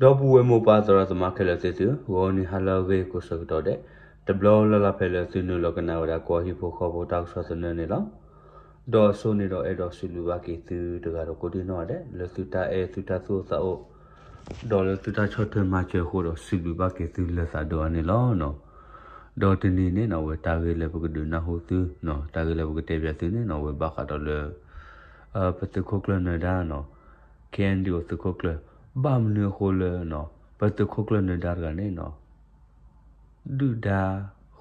ဒီပုၢ်ဝဲၢ်မိၢ်ပၢ်သရၣ်သမါခဲလၢာ်သ့ၣ်သုဧၢ, ဂီၤနံၤဟါလၢအဂ့ၤကိးဆၢကတီၢ်ဒဲး, တဘျီလၢ်လၢ်ဖဲလၢသုနုာ်လီၤကနၣ်ဝဲဒၣ်ကီၢ်ဟံၣ်ဖိဃီဖိတၢ်ကစီၣ်သနၢၣ်န့ၣ်လီၤ. ဒီးအစိန့ၣ်ဒီးအဲၣ်ဒိးစံးဘျုးဘၣ်က့ၤသုတဂၤဒီးကိးဒံနီၢ်ဂၤဒဲး လၢသုတၢ်အဲၣ်သုတၢ်သူၣ်အိၣ်သးအိၣ်, ဒီးလၢသုတၢ်ဆီၣ်ထွဲမၤစၢၤအဃိဒီးစံးဘျုးဘၣ်က့ၤသုလၢသးဒိၣ်အါန့ၣ်လီၤ. ဒီးတနံၤန့ၣ်နီၢ် အဝဲတၢ်ဂ့ၢ်လၢပကဒုးနၢ်ဟူသု, တၢ်ဂ့ၢ်လၢပကတဲပၠးသုန့ၣ်နီၢ် အဝဲဘၣ်ဃးဒီးလၢ ပသုးခိၣ်ကျၢၢ်နၢၤဒါနီၢ်, ခ့ၣ်အဲၣ်ယူၣ် သုးခိၣ်ကျၢၢ်, ဘၣ်မနုၤအဃိလၢနီၢ် ပသုးခိၣ်ကျၢၢ်နၢၤဒါတဂၤန့ၣ်နီၢ် ဒုၣ်ဒါ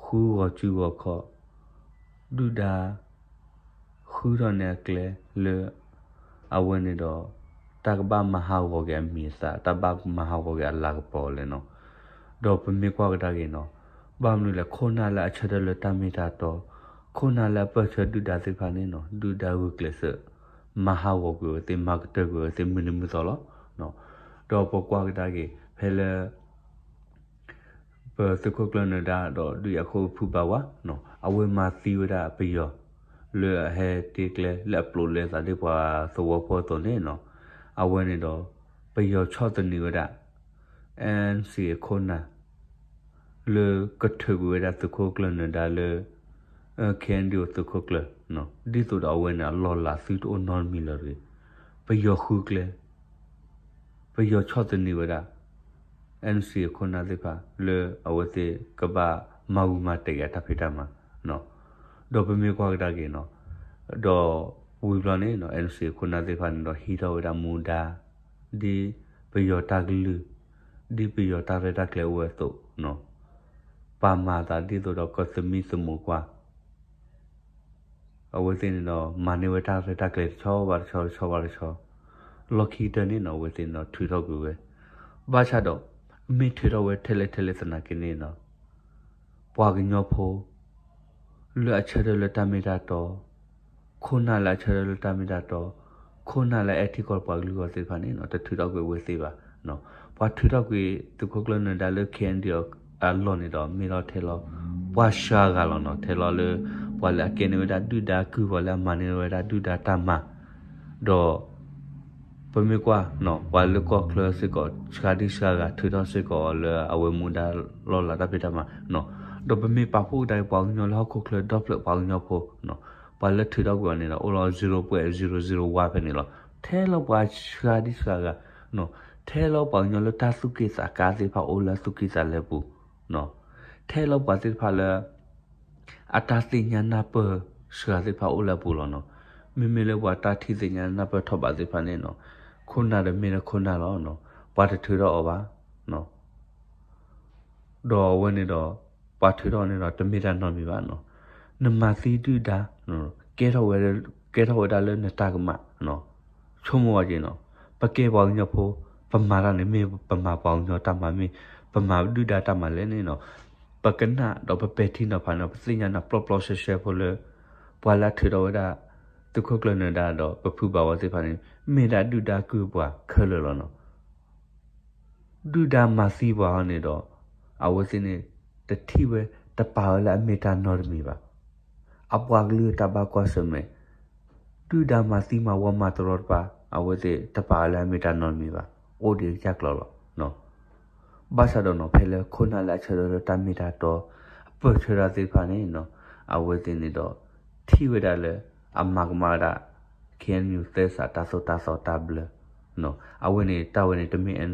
ဃုဂီၤစုဂီၤခီၣ်, ဒုၣ်ဒါ ဃုထီၣ်န့ၢ်အကျဲလၢ အဝဲန့ၣ်ဒီး တၢ်ကဘၣ်မၤဟးဂီၤက့ၤအမံၤအသၣ်, တၢ်ဘၣ်မၤဟးဂီၤက့ၤအလၤကပီၤလဲၣ်နီၢ်. ဒီးပမ့ၢ်ကွၢ်ကဒါက့ၤနီၢ်, ဘၣ်မနုၤလဲၣ် ခိၣ်နၢ်လၢအဆၢထၢၣ်လၢတၢ်မ့ၢ်တၢ်တီ, ခိၣ်နၢ်လၢအပၢၢ်ဆၢဒုၣ်ဒါသ့ၣ်တဖၣ်န့ၣ်နီၢ် ဒုၣ်ဒါဂုာ်ကျဲးစၢး မၤဟးဂီၤကွံာ်ဝဲသ့ၣ် မၤကတၢၢ်ကွံာ်ဝဲသ့ၣ်မုၢ်နံၤမုၢ်သီလီၤ. ဒီးပကွၢ်ကဒါက့ၤ ဖဲလၢ ပသုးခိၣ်ကျၢၢ်နၢၤဒါဒီးဒုးယၤခိၣ်ဖုဘၣ်ဝါ, အဝဲမၤသံဝဲဒၣ်ပယီၤ လၢအဟဲတ့ကျဲလၢအပျိာ်လဲသးဒ်ပှၤသဝီဖိအသိးန့ၣ်နီၢ်, အဝဲန့ၣ်ဒီး ပယီၤဆီၣ်သနံးဝဲဒၣ် NCA ခိၣ်နၢ် လၢကထုးကွံာ်ဝဲဒၣ်သုးခိၣ်ကျၢၢ်နၢၤဒါလၢ ခ့ၣ်အဲၣ်ယူၣ် သုးခိၣ်ကျၢၢ်, ဒ်သိးဒီးအဝဲန့ၣ်အလီၢ်လၤသုတအိၣ်နီတမံၤလၢၤတဂ့ၤ. ပယီၤဃုကျဲ ပယီၤဆီၣ်သနံးဝဲဒၣ် NCA ခိၣ်နၢ်သ့ၣ်တဖၣ် လၢအဝဲသ့ၣ်ကဘၣ်မၤဂူာ်မၤတဲာ်က့ၤအတၢ်ဖံးတၢ်မၤ, ဒီးပမ့ၢ်ကွၢ်ကဒါက့ၤနီၢ်, ဒီးဝံၤဘျီန့ၣ်နီၢ် NCA ခိၣ်နၢ်သ့ၣ်တဖၣ်န့ၣ်ဒီးဟံးထီၣ်ဝဲဒၣ်မူဒါ ဒ်ပယီၤတၢ်ကလုၢ်, ဒ်ပယီၤတၢ်ရဲၣ်တၢ်ကျဲၤအိၣ်ဝဲအသိး, ပာ်မၤအသးဒ်သိးဒီးကသမံသမိးကွၢ် အဝဲသ့ၣ်န့ၣ်ဒီး မၤန့ၢ်ဝဲတၢ်ရဲၣ်တၢ်ကျဲၤတဆီဘၣ်တဆီ တဆီဘၣ်တဆီ, လီၢ်ခံကတၢၢ်န့ၣ်နီၢ် အဝဲသ့ၣ်န့ၣ်ဒီးထုးထီၣ်ကွံာ်ဝဲ, ဘၣ်ဆၣ်ဒီး မ့ၢ်ထုးထီၣ်ဝဲထဲလဲၣ်ထဲလဲၣ်သနာ်က့န့ၣ်နီၢ် ပှၤကညီဖိ လၢအဆၢထၢၣ်လၢတၢ်မ့ၢ်တၢ်တီ, ခိၣ်နၢ်လၢအဆၢထၢၣ်လၢတၢ်မ့ၢ်တၢ်တီ, ခိၣ်နၢ်လၢအအဲၣ်ထံကီၢ်ပှၤကလုာ်အဂီၢ်သ့ၣ်တဖၣ်န့ၣ်နီၢ် တထုးထီၣ်ကွံာ်အဝဲသ့ၣ်ဘၣ်. ပှၤထုးထီၣ်ကွံာ်သုးခိၣ်ကျၢၢ်နၢၤဒါလၢ ခ့ၣ်အဲၣ်ယူၣ် အလီၢ်န့ၣ်ဒီး မ့ၢ်လီၤထဲလီၤ ပှၤစှၤဂၤလီၤနီၢ်, ထဲလီၤလၢ ပှၤလၢအကဲန့ၢ်ဝဲဒၣ်ဒုၣ်ဒါကုၢ် ပှၤလၢအမၤန့ၢ်ဝဲဒၣ်ဒုၣ်ဒါတၢ်မၤ, ဒီး ပမ့ၢ်ကွၢ်နီၢ် ပှၤလၢကီၢ်ချၢစ့ၢ်ကီး စှၤဒံစှၤဂၤ ထုးထီၣ်စ့ၢ်ကီးအီၤလၢအဝဲမူဒါလီၢ်လၤတၢ်ဖံးတၢ်မၤ, ဒီးပမ့ၢ်ပာ်ဖှိၣ်ကဒါက့ၤပှၤကညီလၢဟီၣ်ခိၣ်ချၢဒီဖျၢၣ်ပှၤကညီဖိ, ပှၤလၢထုးထီၣ်ကွံာ်အီၤန့ၣ်ဒီး အိၣ်လီၤ zero point zero zero one ဖဲန့ၣ်လီၤ. ထဲလီၤပှၤစှၤဒံစှၤဂၤ, ထဲလီၤပှၤကညီလၢတၢ်သူၣ်က့ၣ်သးကါသ့ၣ်တဖၣ်အိၣ်လၢအသူၣ်ကံၢ်သးလဲပူၤ, ထဲလီၤပှၤသ့ၣ်တဖၣ်လၢ အတၢ်သ့ၣ်ညါနၢ်ပၢၢ်စှၤသ့ၣ်တဖၣ်အိၣ်လၢအပူၤလီၤနီၢ်. မ့မ့ၢ်လၢပှၤတၢ်ထံၣ်သ့ၣ်ညါနၢ်ပၢၢ်ထီၣ်ဘးသ့ၣ်တဖၣ်န့ၣ်နီၢ်, ခိၣ်နၢ်ဒီးမ့ၢ်လၢခိၣ်နၢ်လီၤ, ပှၤတထုးထီၣ်အီၤဘၣ်. ဒီးအဝဲန့ၣ်ဒီး ပှၤထုးထီၣ်န့ၣ်ဒီး တမ့ၢ်တၢ်နီတမံၤဘၣ်နီၢ်. နမၤသံဒုၣ်ဒါ ကဲထီၣ်ဝဲ ကဲထီၣ်ဝဲဒၣ်လၢနတၢ်ကမၣ်, ဆိကမိၣ်ဝဲက့ၤနီၢ်, ပကဲပှၤကညီဖိ, ပမၤတၢ်န့ၣ် မ့ၢ်ပမၤပှၤကညီတၢ်မၤ မ့ၢ်ပမၤဒုၣ်ဒါတၢ်မၤလဲၣ်န့ၣ်နီၢ်, ပကနၣ်ဒီးပပဲာ်ထံနီၤဖးန့ၣ် ပသ့ၣ်ညါနၢ်ပျီပျီရှဲရှဲဖိလၢ ပှၤလၢအထုးထီၣ်ဝဲဒၣ် သုးခိၣ်ကျၢၢ်နၢၤဒါဒီးပဖုဘၣ်ဝဲသ့ၣ်တဖၣ်န့ၣ် မ့ၢ်ဒၣ်ဒုၣ်ဒါကုၢ်ပှၤခဲလၢာ်လီၤနီၢ်. ဒုၣ်ဒါမၤသံပှၤအီၤန့ၣ်ဒီး အဝဲသ့ၣ်န့ၣ် တထံၣ်ဝဲ တပာ်ဝဲလၢအမ့ၢ်တၢ်နီတမံၤဘၣ်. အပှၤကလုာ်တၢ်ဘၣ်ကွၢ်ဆၢၣ်မဲာ် ဒုၣ်ဒါမၤသံမၤဝီမၤတရီတပါ အဝဲသ့ၣ်တပာ်ဝဲလၢအမ့ၢ်တၢ်နီတမံၤဘၣ်. အိၣ်ဒံးကစၢ်ကျီၤလီၤ. ဘၣ်ဆၣ်ဒီးနီၢ် ဖဲလၢခိၣ်နၢ်လၢအဆၢထၢၣ်လၢတၢ်မ့ၢ်တၢ်တီ အပၢၢ်ဆၢတၢ်သ့ၣ်တဖၣ်န့ၣ်နီၢ် အဝဲသ့ၣ်န့ၣ်ဒီး ထံၣ်ဝဲဒၣ်လၢ အမၤကမၣ်ဝဲဒၣ် ခ့ၣ်အဲၣ်ယူၣ် သဲစးတၢ်သိၣ်တၢ်သီတၢ်ဘျၢ အဝဲန့ၣ် တၢ်ဝဲန့ၣ် တမ့ၢ်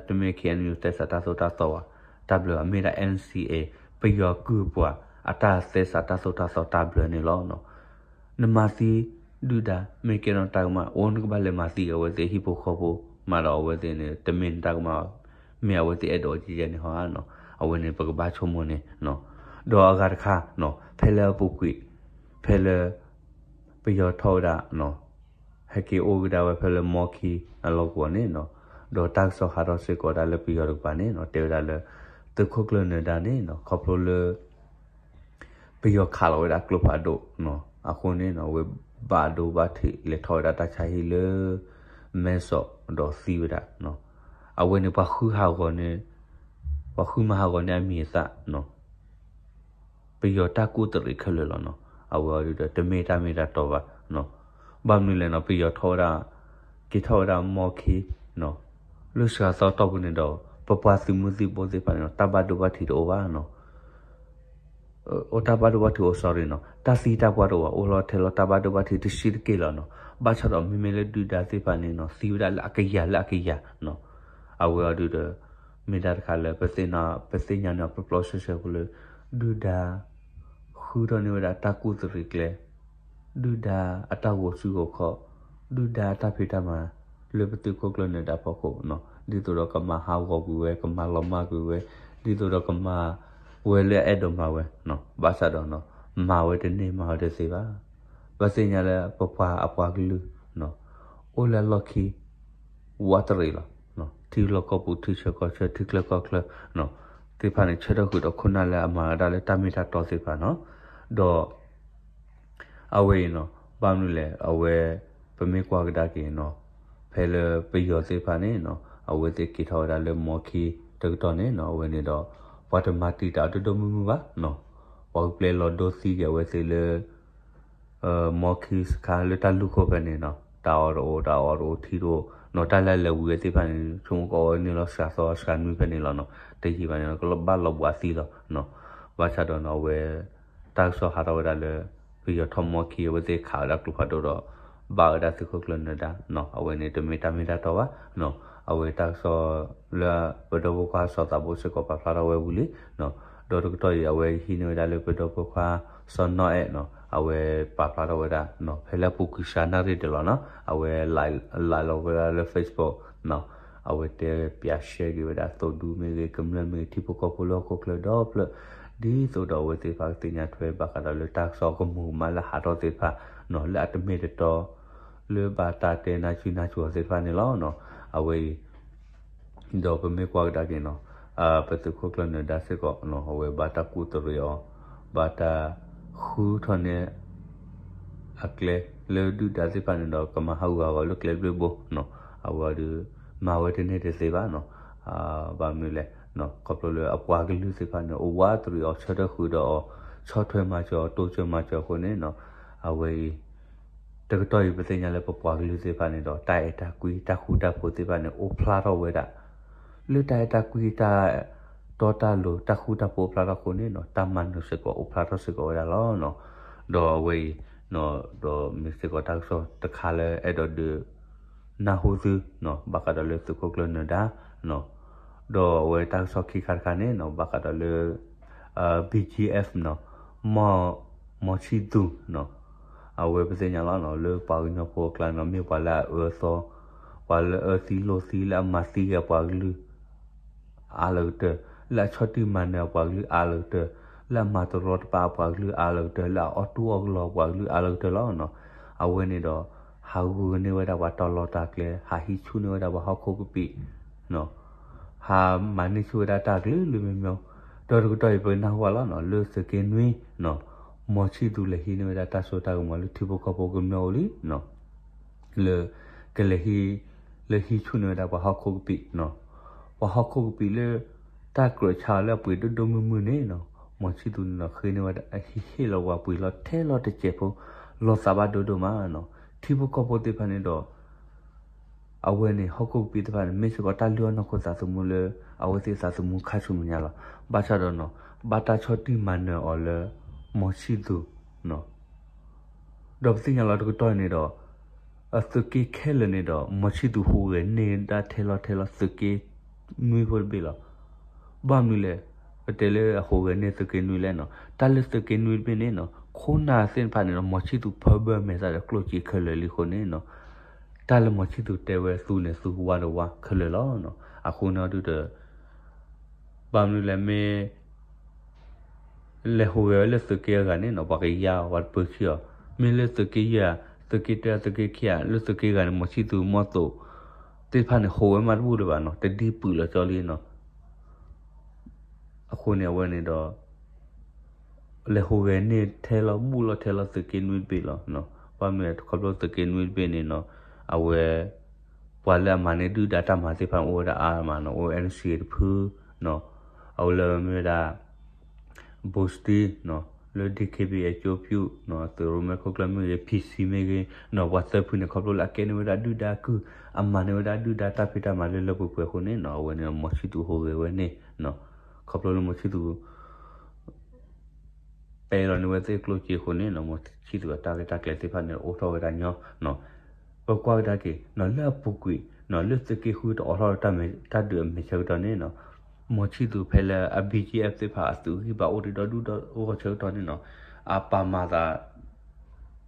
တမ့ၢ် ခ့ၣ်အဲၣ်ယူၣ် သဲစးတၢ်သိၣ်တၢ်သီဘၣ် တၢ်ဘျၢ အမ့ၢ်ဒၣ် NCA ပယီၤကုၢ်ပှၤ အတၢ်သဲစးတၢ်သိၣ်တၢ်သီတၢ်ဘျၢန့ၣ်လီၤ. နမၤသံဒုၣ်ဒါ မ့ၢ်ကဲထီၣ်နတၢ်ကမၣ် အိၣ်နကဘၣ်လဲၤမၤသံအဝဲသ့ၣ်ဟံၣ်ဖိဃီဖိ မးဒီးအဝဲသ့ၣ်န့ၣ် တမ့ၢ်နတၢ်ကမၣ်ဘၣ် မ့ၢ်အဝဲသ့ၣ်အဲၣ်ဒိးကဲယဲန့ၣ်ဟီဧါနီၢ် အဝဲန့ၣ်ပကဘၣ်ဆိကမိၣ်န့ၣ် ဒီးအဂၤတခါနီၢ် ဖဲလၢအပူၤကွံာ် ဖဲလၢ ပယီၤထီၣ်ဝဲဒၣ်နီၢ် ဟဲက့ၤအိၣ်ကဒါဝဲဖဲလၢမီခံအလီၢ်ကဝီၤန့ၣ်နီၢ် ဒီးတၢ်ကစီၣ်ဟးထီၣ်စ့ၢ်ကီးဒၣ်လၢပယီၤတကပၤန့ၣ်နီၢ် တဲဝဲဒၣ်လၢ သုးခိၣ်ကျၢၢ်နၢၤဒါန့ၣ်နီၢ် ခီဖျိလၢ ပယီၤခးလီၤဝဲဒၣ်ကျိဖးဒိၣ်နီၢ် အဃိန့ၣ်နီၢ် အဝဲဘၣ်ဒိဘၣ်ထံးလဲၤထီၣ်ဝဲဒၣ်တၢ်ဆါဟံၣ်လၢ မဲစီၣ်ဒီးသံဝဲဒၣ်နီၢ် အဝဲန့ၣ်ပှၤဃုဟးဂီၤန့ၣ် ပှၤဃုမၤဟးဂီၤန့ၢ်အမံၤအသၣ်နီၢ် ပယီၤတၢ်ကူၣ်တရံးခဲလၢာ်လီၤနီၢ် အဝဲအံၤဒီးတမ့ၢ်တၢ်မ့ၢ်တၢ်တီဘၣ်နီၢ် ဘၣ်မနုၤလဲၣ်နီၢ် ပယီၤထီၣ်ဝဲဒၣ် က့ၤထီၣ်ဝဲဒၣ်မီခံနီၢ် လၢစှၤသီတီၢ်ပူၤန့ၣ်ဒီး ပပှၤသုးမုၢ်သံၣ်ဘိသ့ၣ်တဖၣ်န့ၣ်ဒီး တၢ်ဘၣ်ဒိဘၣ်ထံးတအိၣ်ဘၣ်နီၤ. အိၣ်တၢ်ဘၣ်ဒိဘၣ်ထံးအိၣ် sorry နီၤ, တၢ်သံတၢ်ပှၢ်တအိၣ်ဘၣ်, အိၣ်လီၤထဲလီၤတၢ်ဘၣ်ဒိဘၣ်ထံးတဆံးတက့ၢ်လီၤနီၤ. ဘၣ်ဆၣ်ဒီးမ့မ့ၢ်လၢဒုၣ်ဒါသ့ၣ်တဖၣ်န့ၣ်နီၤ သံဝဲဒၣ်လၢအကယၤလၢအကယၤနီၤ. အဝဲအီၤဒုးဒီး မ့ၢ်တၢ်တခါလၢ ပသ့ၣ်ညါန့ၣ် ပျီပျီဆှဲဆှဲဖိလၢ ဒုၣ်ဒါ ဃုထီၣ်န့ၢ်ဝဲဒၣ်တၢ်ကူၣ်သရံးကျဲ ဒုၣ်ဒါအတၢ်ဂိၤဆူၣ်ဂိၤခီၣ်, ဒုၣ်ဒါအတၢ်ဖံးတၢ်မၤ လၢပသုးခိၣ်ကျၢၢ်နၢၤဒါဖီခိၣ်နီၤ, ဒ်သိးဒီးကမၤဟးဂီၤကွံာ်ဝဲ, ကမၤလီၤမၢ်ကွံာ်ဝဲ, ဒ်သိးဒီးကမၤဝဲလၢအအဲၣ်ဒိးမၤဝဲနီၤ. ဘၣ်ဆၣ်ဒီးနီၤ မၤဝဲတန့ၢ်မၤဝဲတသ့ဘၣ်. ပသ့ၣ်ညါလၢပပှၤအပှၤကလုာ်နီၤ အိၣ်လၢအလီၢ်ခံ ဝးတရံးလီၤ. ထံလီၢ်ကီၢ်ပူၤ ထံဆၢကီၢ်ဆၢ ထံချၢကီၢ်ချၢနီၤ သ့ၣ်တဖၣ်န့ၣ် ဆၢထၢၣ်ဃုာ်ဒီးခိၣ်နၢ်လၢအမၤဝဲဒၣ်လၢတၢ်မ့ၢ်တၢ်တီသ့ၣ်တဖၣ်နီၤ. ဒီး အဝဲအံၤနီၤ ဘၣ်မနုၤလဲၣ် အဝဲ ပမ့ၢ်ကွၢ်ကဒါက့ၤနီၤ ဖဲလၢပယီၤသ့ၣ်တဖၣ်န့ၣ်နီၤ အဝဲသ့ၣ်က့ၤထီၣ်ဝဲဒၣ်လၢမီခံတကတီၢ်န့ၣ်နီၤ အဝဲန့ၣ်ဒီး ပှၤတမၤတံာ်တာ်ဒိၣ်ဒိၣ်မုၢ်မုၢ်ဘၣ်နီၤ. ပှၤကပျဲလီၤဒိသံက့ၤအဝဲသ့ၣ်လၢ မီခံစခါလၢတၢ်လူၢ်ခိၣ်ဖဲန့ၣ်နီၤ တၢ်အီၣ်တအိၣ် တၢ်အီတအိၣ် ထံတအိၣ်နီၤ တၢ်လၢအလဲၤဝံၤဝဲသ့ၣ်တဖၣ်န့ၣ် ဆိကမိၣ်ကီးဝဲန့ၣ်လီၤ စှၤသီစှၤနွံဖဲန့ၣ်လီၤနီၤ. တယံာ်ဘၣ်န့ၣ် ကဘၣ်လီၤဘှးသံလီၤနီၤ. ဘၣ်ဆၣ်ဒီးနီၤ အဝဲ တၢ်ကစီၣ်ဟးထီၣ်ဝဲဒၣ်လၢ ပယီၤထီၣ်မီခံ အဝဲသ့ၣ်ခးဝဲဒၣ်ကျိဖးဒိၣ်ဒီး ဘၣ်ဝဲဒၣ်သုးခိၣ်ကျၢၢ်နၢၤဒါနီၤ အဝဲန့ၣ်တမ့ၢ်တၢ်မ့ၢ်တၢ်တီဘၣ်နီၤ. အဝဲတၢ်ကစီၣ်လၢပဒီပုၢ်ဝဲၢ်ခွါစီၤသးဘိစ့ၢ်ကီးပာ်ဖျါထီၣ်ဝဲဝံၤလံနီၤ. ဒီးတကတီၢ်အံၤ အဝဲဟံးန့ၢ်ဝဲဒၣ်လၢပဒီပုၢ်ဝဲၢ်ခွါစီၤနီၢ်အဲၣ်နီၤ အဝဲပာ်ဖျါထီၣ်ဝဲဒၣ်နီၤ ဖဲလၢအပူၤကွံာ်စှၤနၣ်ရံၣ်ဒၢးလီၤနီၤ အဝဲ live လီၤဝဲဒၣ်လၢ Facebook နီၤ အဝဲတဲပၠးရှဲက့ၤဝဲဒၣ်သိၣ်ဒူမ့ၢ်ဂ့ၤ ကမျၢၢ်မ့ၢ်ဂ့ၤ ထံဖိကီၢ်ဖိလၢဟီၣ်ခိၣ်ချၢဒီဖျၢၣ် ဒ်သိးဒီးအဝဲသ့ၣ်တဖၣ်ကသ့ၣ်ညါထွဲဘၣ်ဃးဒီးလၢတၢ်ကစီၣ်ကမူၤကမၣ်လၢဟးထီၣ်သ့ၣ်တဖၣ်နီၤ လၢအတမ့ၢ်တတီ လၢဘၣ်တၢ်တဲနါစုနါစိၤသ့ၣ်တဖၣ်န့ၣ်လီၤနီၤ. အဝဲအံၤ ဒီးပမ့ၢ်ကွၢ်ကဒါက့ၤနီၤ ပသုးခိၣ်ကျၢၢ်နၢၤဒါစ့ၢ်ကီးနီၤ အဝဲဘၣ်တၢ်ကူၣ်သရံးအီၤ ဘၣ်တၢ်ဃုထီၣ်န့ၢ် အကျဲလၢဒုၣ်ဒါသ့ၣ်တဖၣ်န့ၣ်ဒီး ကမၤဟးဂူာ်ဟးဂီၤလၢကျဲဘျုးဘိနီၤ အဝဲအီၤဒီး မၤဝဲတန့ၢ်တသ့ဘၣ်နီၤ. ဘၣ်မနုၤလဲၣ် ခီဖျိလၢအပှၤကလုာ်သ့ၣ်တဖၣ်န့ၣ် အိၣ်ဝးတရံးအီၤ ဆၢထၢၣ်ဃုာ်ဒီးအီၤ ဆီၣ်ထွဲမၤစၢၤအီၤ တိစၢၤမၤစၢၤအဃိန့ၣ်နီၤ အဝဲအံၤ တကတီၢ်အံၤ ပသ့ၣ်ညါလၢပပှၤကလုာ်သ့ၣ်တဖၣ်န့ၣ်ဒီး တၢ်အဲၣ်တၢ်ကွံ တၢ်ဃူတၢ်ဖိးသ့ၣ်တဖၣ်န့ၣ် အိၣ်ဖျါထီၣ်ဝဲဒၣ် လၢတၢ်အဲၣ်တၢ်ကွံ တၢ်တီတၢ်လိၤ တၢ်ဃူတၢ်ဖိးအိၣ်ဖျါထီၣ်အဃိန့ၣ်နီၤ တၢ်မၤနၢၤစ့ၢ်ကီးအိၣ်ဖျါထီၣ်စ့ၢ်ကီးဝဲဒၣ်လီၤနီၤ. ဒီးအဝဲအံၤ ဒီးမ့ၢ်စ့ၢ်ကီးတၢ်ကစီၣ်တခါလၢအဲၣ်ဒိးဒုးနၢ်ဟူသုနီၤ ဘၣ်ဃးဒီးလၢသုးခိၣ်ကျၢၢ်နၢၤဒါနီၤ. ဒီးအဝဲတၢ်ကစီၣ်ခံခါတခါန့ၣ်နီၤ ဘၣ်ဃးဒီးလၢ ဘီၣ်ကၠံၣ်အ့ၣ် နီၤ မီၢ် မီၢ်ဆံၣ်သူးနီၤ အဝဲပသ့ၣ်ညါလီၤနီၤ လၢပှၤကညီဖိအကျါန့ၣ်နီၤ မ့ၢ်ပှၤလၢအအၢသီ ပှၤလၢအအၢသံလိာ်သံ လၢအမၤသံက့ၤအပှၤကလုာ် အါလၢကတၢၢ်, လၢအဆီၣ်တံၢ်မၤနၢၤအပှၤကလုာ်အါလၢကတၢၢ်, လၢအမၤတရီတပါအပှၤကလုာ်အါလၢကတၢၢ်, လၢအအီၣ်တူၢ်အီၣ်ကလီအပှၤကလုာ်အါလၢကတၢၢ်လီၤ. အဝဲန့ၣ်ဒီး ဟးဂုာ်န့ၢ်ဝဲဒၣ်ပှၤတၢ်လီၢ်တၢ်ကျဲ, ဟးဟံးဆူၣ်န့ၢ်ဝဲဒၣ်ပှၤဟီၣ်ခိၣ်ကပံာ်, ဟးမၤန့ၢ်ဆူၣ်ဝဲဒၣ်တၢ်ကလုာ်ကလုာ်မံၤမံၤ, ဒီးတကတီၢ်အံၤ ပကနၢ်ဟူဘၣ်လီၤနီၤ, လၢသုးက့နွံနီၤ, မီၤဆံၣ်သူးလဲၤဟံးန့ၢ်ဝဲဒၣ်တၢ်စိတၢ်ကမီၤလၢထံဖိကီၢ်ဖိကမျၢၢ်အိၣ်လံနီၤ. လၢ ကလဲၤဟံး လၢဟံးဆူၣ်န့ၢ်ဝဲဒၣ်ပှၤဟီၣ်ခိၣ်ကပံာ်နီၤ, ပှၤဟီၣ်ခိၣ်ကပံာ်လၢ တၢ်ကြၢးဆါအီၤလၢအပှ့ၤဒိၣ်ဒိၣ်မုၢ်မုၢ်န့ၣ်နီၤ, မီၤဆံၣ်သူးန့ၣ်နီၤ ဃ့န့ၢ်ဝဲဒၣ် ဟ့ၣ်လီၤပှၤပှ့ၤလီၤထဲလီၤတစဲးဖိ လီၤသးဘၣ်ဒိဒိၣ်မးနီၤ. ထံဖိကီၢ်ဖိသ့ၣ်တဖၣ်န့ၣ်ဒီး အဝဲန့ၣ် ဟီၣ်ခိၣ်ကပံာ်သ့ၣ်တဖၣ်န့ၣ် မ့ၢ်စ့ၢ်ကီးတၢ်လုၢ်အီၣ်နီၢ်ခိသးသမူလၢ အဝဲသ့ၣ်သးသမူခါဆူမဲာ်ညါလီၤ. ဘၣ်ဆၣ်ဒီးနီၤ ဘၣ်တၢ်ဆီၣ်တံၢ်မၤနၢၤအီၤလၢ မီၤဆံၣ်သူးနီၤ. ဒီးပသ့ၣ်ညါလီၤတကတီၢ်န့ၣ်ဒီး အသုးက့ခဲလၢာ်န့ၣ်ဒီး မီၤဆံၣ်သူးဟူးဂဲၤန့ၢ်ဒၣ်ထဲလီၤထဲလီၤသုးက့နွံဖိတဘ့ၣ်လီၤ. ဘၣ်မနုၤလဲၣ် ပတဲလၢအဟူးဂဲၤန့ၢ်သုးက့နွံလဲၣ်နီၤ, တၢ်လၢသုးက့နွံတဘ့ၣ်န့ၣ်နီၤ ခိၣ်နၢ်သ့ၣ်တဖၣ်န့ၣ်ဒီး မီၤဆံၣ်သူးဖၢဘၢမဲာ်သးဒီးကျိၣ်စ့ခဲလၢာ်လံအဃိန့ၣ်နီၤ, တၢ်လၢမီၤဆံၣ်သူးတဲဝဲသူန့ၣ် သူဝါဒီးဝါခဲလၢာ်လီၤ. အဃိန့ၣ်ဒုးဒီး ဘၣ်မနုၤလဲၣ် မ့ၢ် လဲၤဟူးဂဲၤဝဲလၢသုးက့အဂၤန့ၣ်နီၤ ပှၤကယါအီၤ ပှၤတပၢဆံအီၤ, မ့ၢ်လၢသုးက့ယဲၢ်ဧါ သုးက့တၢ သုးက့ခံဧါ လၢသုးက့ဂၤန့ၣ် မီၤဆံၣ်သူးမီၢ်သိးသ့ၣ်တဖၣ်န့ၣ် ဟူးဝဲမးတဘူၣ်လၢၤဘၣ်နီၤ, တဒံပုာ်လီၤကၠီလံနီၤ. အဃိန့ၣ် အဝဲန့ၣ်ဒီး လဲၤဟူးဂဲၤန့ၢ်ထဲလီၤ ဘူၣ်လီၤထဲလီၤသုးက့နွံတဘ့ၣ်လီၤ. ဘၣ်မနုၤလဲၣ် ခီဖျိသုးက့နွံတဘ့ၣ်န့ၣ်နီၤ အဝဲ ပှၤလၢအမၤန့ၢ်ဒုၣ်ဒါတၢ်မၤသ့ၣ်တဖၣ်န့ၣ် အိၣ်ဝဲဒၣ်အါမးနီၤ, အိၣ် NCA တဖုနီၤ, အအိၣ်လၢမ့ၢ်ဝဲဒၣ် ဘိစတံနီၤ လၢ ဒီခ့ဘံၣ်အဲၣ် ကၠိဖၠူၣ်နီၤ သုးရိၣ်မဲခိၣ်ကျၢၢ်မ့ၢ်ဂ့ၤ ဖံၣ်စံမ့ၢ်ဂ့ၤနီၤ ပှၤသၢဖုန့ၣ် ခီဖျိလၢအကဲန့ၢ်ဝဲဒၣ်ဒုၣ်ဒါကုၢ် အမၤန့ၢ်ဝဲဒၣ်ဒုၣ်ဒါတၢ်ဖံးတၢ်မၤလၢလၢပှဲၤပှဲၤအဃိန့ၣ်နီၤ အဝဲန့ၣ် မီၤဆံၣ်သူးဟူးဂဲၤဝဲန့ၣ်နီၤ ခီဖျိလၢမီၤဆံၣ်သူး ပဲလီၤန့ၢ်ဝဲသ့ၣ်ကျိၣ်စ့အဃိန့ၣ်နီၤ မီၤဆံၣ်သူးအတၢ်ရဲၣ်တၢ်ကျဲၤသ့ၣ်တဖၣ်န့ၣ် အိၣ်ထီၣ်ဝဲဒၣ်ညီနီၤ ပကွၢ်ကဒါက့ၤနီၤ လၢအပူၤကွံာ်နီၤ လၢသုးက့ဃုတအိးထီၣ်တၢ်ဒုးအမဲာ်ဆၢကတီၢ်န့ၣ်နီၤ မီၤဆံၣ်သူးဖဲလၢအ ဘီကၠံအၣ် သ့ၣ်တဖၣ် အသုးဂံၢ်ဘါအိၣ်ဒံးဒီဒူၣ်ဒီအီၣ်ဆၢကတီၢ်န့ၣ်နီၤ အပာ်မၤသး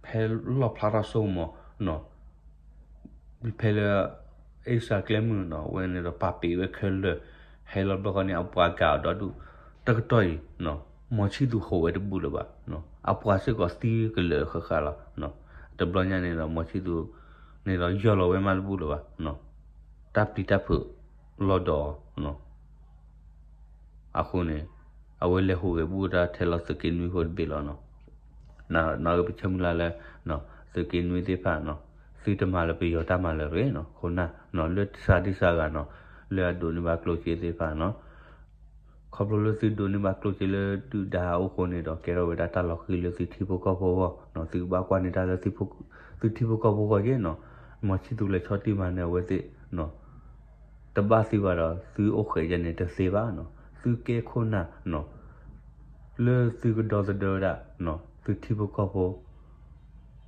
ဖဲလီၣ်ဖျါထီၣ်စိကမီၤနီၤ ဖဲလၢ အ့ရှါကျဲမုၢ်နီၤ အဝဲန့ၣ်ဒီး ပာ်ပ့ၤဝဲခဲလၢာ် ဟဲလီၤဘျီဃီန့ၣ် အပှၤကၤအီၤဒီဒူၣ် တကတီၢ်အံၤ မီၤဆံၣ်သူးဟူးဝဲတဘူၣ်လၢၤဘၣ်, အပှၤစ့ၢ်ကီးသံကလၢာ်ဃၣ်ဃၣ်လီၤ. တဘျီညါန့ၣ်ဒီး မီၤဆံၣ်သူးန့ၣ်ဒီး ယီၢ်လီၤဝဲမးတဘူၣ်လၢၤဘၣ်, တၢ်ပျံၤတၢ်ဖုးလီၤဒီးအီၤ အဃိန့ၣ် အဝဲလဲၤဟူးဂဲၤဘူၣ်တၢ်ထဲလီၤသုးက့နွံဖိတဘ့ၣ်လီၤနီၤ. နာ်က့ပဆၢမုၢ်လၢ်လၢ သုးက့နွံသ့ၣ်တဖၣ်နီၤ သုတမၤလၢပယီၤတၢ်မၤလၢၤတဂ့ၤနီၤ, ခိၣ်နၢ်နီၤ လၢစှၤဒံစှၤဂၤနီၤ လၢအဒိးန့ၢ်ဘၣ်ကျိၣ်စ့သ့ၣ်တဖၣ်နီၤ ခီဖျိလၢသုဒိးန့ၢ်ဘၣ်ကျိၣ်စ့လၢဒုၣ်ဒါအအိၣ်အဃိန့ၣ်ဒီး ကဲထီၣ်ဝဲဒၣ်တၢ်လီၤဃံၤလၢသုထံဖိကီၢ်ဖိအဂီၢ်နီၤ, သုကဘၣ်ကွၢ်န့ၢ်တၢ်လၢ သုထံဖိကီၢ်ဖိအဂီၢ်က့နီၤ, မီၤဆံၣ်သူးလဲၤဆီၣ်တံၢ်မၤနၢၤအဝဲသ့ၣ်နီၤ တဘၣ်သုဘၣ်ဒီး သုအိၣ်ဃဲးယဲန့ၣ်တသ့ဘၣ်နီၤ, သုကဲခိၣ်နၢ်နီၤ လၢသုကဒီသဒၢဝဲဒၣ်နီၤ သုထံဖိကီၢ်ဖိ